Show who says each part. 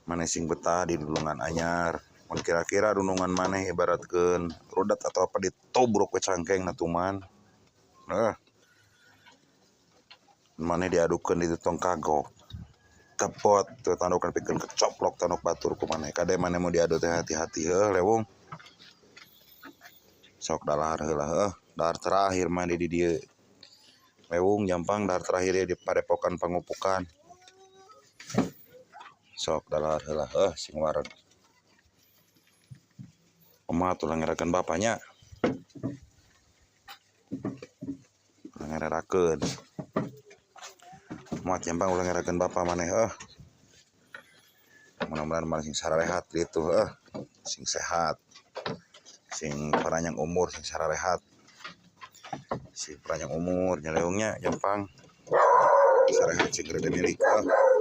Speaker 1: Maneh sing betah di dulungan anyar. Mun kira-kira dunungan maneh ibaratkeun rudet atau apa ditobrok we cangkeng na tuman. Maneh diadukeun di tong kagok. Tepot teu tandukan pikeun kecoplok tanduk batur ku maneh. Kade maneh mau diadu teh hati-hati heuh lewung. Sok dalahar heula heuh, dahar terakhir maneh di dieu. Lewung jampang dahar terakhir di padepokan pangupukan. Sok dalahar heula heuh sing wareg. Kumaha tuh ngerakeun bapaknya. Ngererakeun. Kumaha jampang ulah ngerakeun bapak maneh heuh. Mudah-mudahan maneh sing sararehat ditu heuh. Sing sehat. Sing paranjang umur sing sararehat. Sing paranjang umur nya leungnya jampang. Sarehat sing gede milik heuh.